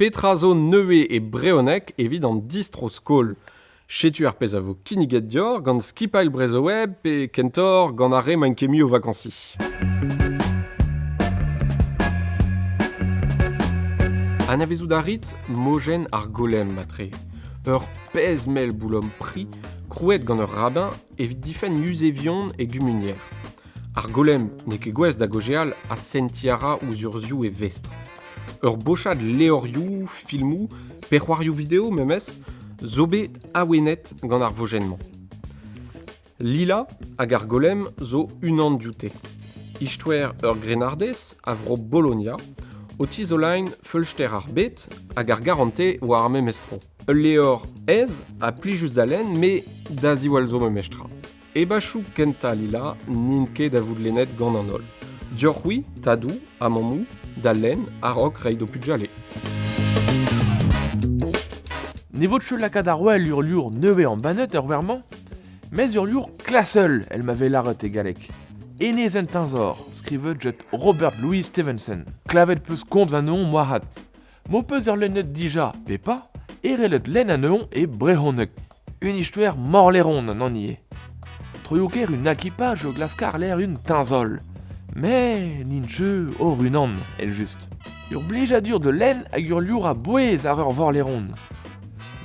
Petra zo nevez e brezhoneg evit an distro-skol? Setu ar pezh a vo kinniget deoc'h gant skipailh Brezhoweb pe kentoc'h gant ar re maint ket mui o vakañsiñ. Anavezout a rit mojenn ar golem matre. Ur pezh mell boulom pri krouet gant ur rabbin evit difenn yuzevion e gumunier. Ar golem n'eo ket gouest da gaozeal ha sentiñ a ra ouzh urzhioù e vestr. Ur bochad levrioù, filmoù pe c'hoarioù video memes zo bet awenet gant ar vojenn-mañ. Lila hag ar golem zo unan dioute. Istoer ur grennardez a vro Bologna o tizoleiñ feulster ar bed hag ar garantez war ar memes tro. Ul levr aes ha plijus da lenn met da ziwall zo memestra. Ebachoù kentañ Lila n'int ket da vout lennet gant an holl. Deoc'h-c'hwi, tadoù ha mammoù, da lenn a-raok reiñ d'ho pugale. Ne vo ket lakaat ar wel ur liour nevez embannet ur wech-mañ, mes ur liour klasel èl ma vez lâret e galleg. Hennezh un teñzor, skrivet get Robert Louis Stevenson. Klevet 'peus komz anezhoñ moarvat. M'ho peus ur lennet dija pe pas, e relet lenn anezhoñ e brezhoneg. Un istoer morleron an hini eo. Troioù-kaer un akipaj o glask àr-lerc'h un teñzol. Met n'int ket hor-unan, èl-just. Ur blijadur da lenn hag ur liour a-bouez àr ur vorleron.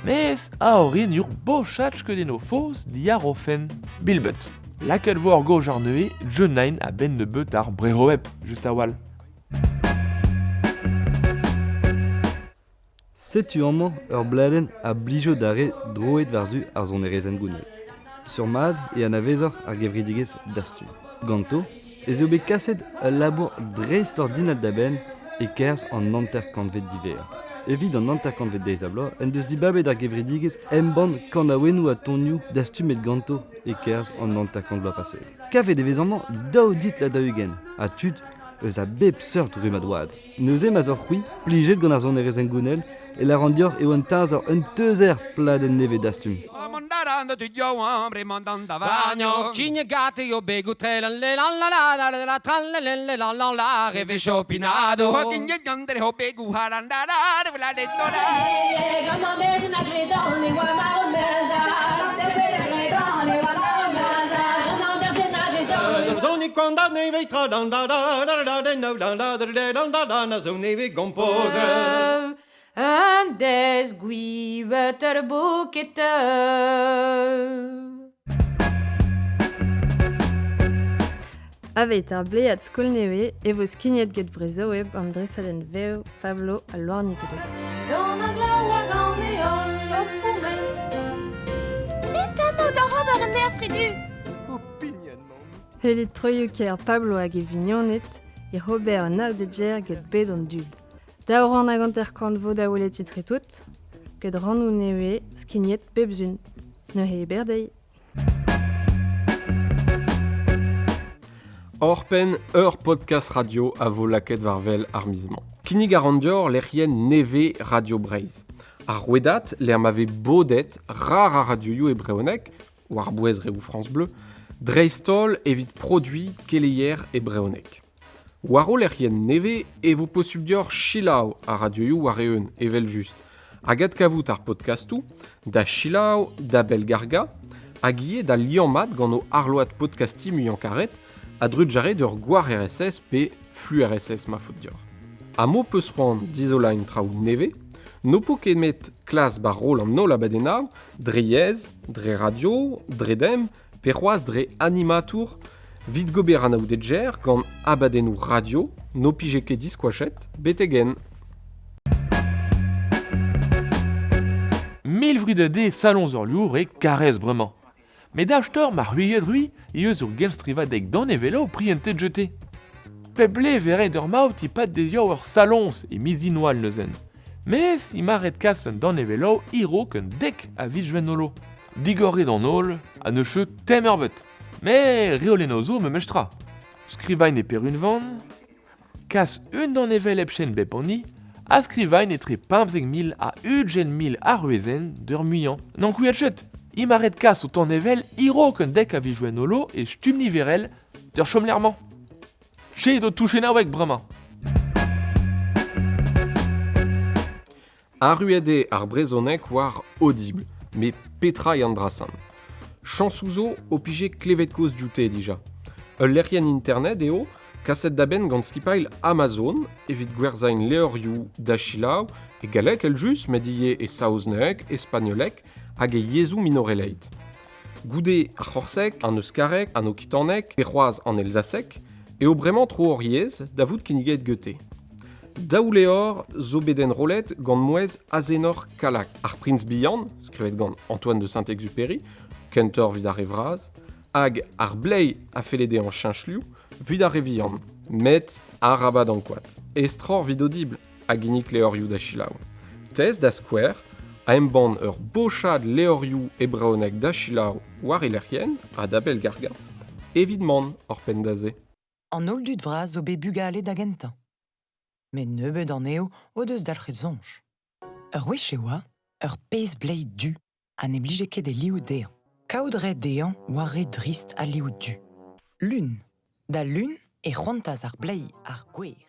Mes a-orin ur bochad skeudennoù faos diàr o fenn. Bilbet. Lakaet vo ar gaoj àr-neuze John a-benn nebeut àr Brehoweb, just a-walc'h. Setu amañ ur bladenn a blijo d'ar re droet war-zu ar sonerezh hengounel. Sur-mat e anavezoc'h ar gevredigezh Dastum. Ganto ez eo bet kaset ul labour dreistordinal da benn e-kerzh an hanter-kantved diwezhañ. Evit an hanter-kantved deiz-ha-bloaz en deus dibabet ar gevredigezh embann kanaouennoù ha tonioù dastumet ganto e-kerzh an hanter-kant vloaz paseet. Kavet e vez amañ daou ditl ha daou-ugent ha tud eus a bep seurt rummad oad. Neuze ma'z oc'h-c'hwi plijet gant ar sonerezh hengounel e lâran deoc'h eo un teñzor un teuzer pladenn nevez dastum. Un dez gwivet ur bouket Aveit ar blead skol nevez e vo skignet get Brezhoweb an dresadenn vev Pablo al Loarnig Gant ar glav hag an heol o pourmen. Petra emañ da ober en aer fridu? Helit troioù-kaer Pablo hag e vignoned e ober an aodeger get bed an dud. Daou rann hag hanter-kant vo da welet etre-tout, get rannoù nevez skignet bep sun. Neuze e berr dezhi. Oc'hpenn ur podcast radio a vo lakaet war wel ar miz-mañ. Kinnig a ran deoc'h lec'hienn nevez Radio Breizh. Ar rouedad lec'h ma vez bodet rar a radioioù e brezhoneg, war-bouez reoù France Bleu, dreist-holl evit produiñ keleier e brezhoneg. War ho lec'hienn nevez e vo posubl deoc'h selaou ar radioioù war-eeun evel-just hag adkavout ar podkastoù da selaou, da bellgargañ hag ivez da liammat gant ho arload podkastiñ muiañ-karet a-drugarez d'ur gwar RSS pe flux RSS ma faot deoc'h. Ha m'ho peus c'hoant dizoleiñ traoù nevez, n'ho po ket met klas 'ba roll an holl abadennoù dre yezh, dre radio, dre dem pe c'hoazh dre animatour 'vit gober anaoudegezh gant abadennoù radio n'ho pije ket diskoachet betek-henn. Mil vrudet eo saloñs ur liour e Karrez bremañ. Met achtoc'h ma c'hwiet-rui eh eus ur genstrivadeg danevelloù prientet jeté. Pep levr e red ur maout e-pad dezhañ ur saloñs e miz Dinoal neuzen. Mes emañ ret kas un danevelloù e-raok un dek a viz Gwengolo. Digorit an holl ha ne cheu tem ebet. Met reolennoù zo memestra. Skrivain e peurunvan, kas un danevell hepken bep hini, ha skrivain etre 15 000 ha 20 000 arouezenn d'ur muiañ. N'ankouaet ket, emañ ret kas ho tanevell e-raok un dek a viz Gwengolo e stumm niverel d'ur chomlec'h-mañ. Sed ho touchennaoueg bremañ. Arruet eo ar brezhoneg war Audible, met petra eo an dra-sen? Chañsoù zo ho pije klevet kaoz dioute dija. Ul lec'hienn internet eo, kaset da benn gant skipailh Amazon evit gwerzhañ levrioù da selaou, e galleg evel-just, met ivez e saozneg, e spagnoleg hag e yezhoù minorelaet. Goude ar c'horseg, an euskareg, an okitaneg pe c'hoazh an elzaseg eo bremañ tro hor yezh da vout kinniget gete. Daou levr zo bet enrollet gant mouezh Azenor Kallag, ar priñs bihan, skrivet gant Antoine de Saint-Exupéry, kentoc'h evit ar re vras, hag ar bleiz a felle dezhañ cheñch liv evit ar re vihan. Met arabat ankouaat, estroc'h evit Audible a ginnig levrioù da selaou. Test da skouer, a embann ur bochad levrioù e brezhoneg da selaou war e lec'hienn ha da bellgargañ, evit mann oc'hpenn da se. An holl dud vras zo bet bugale da gentañ. Met nebeut anezho o deus dalc'het soñj. Ur wech e oa ur pezh bleiz du ha ne blije ket e liv dezhañ. Kaout 'rae dezhañ oa re drist al liv du. Lun. Da Lun e c'hoantaas ar bleiz ar gwer.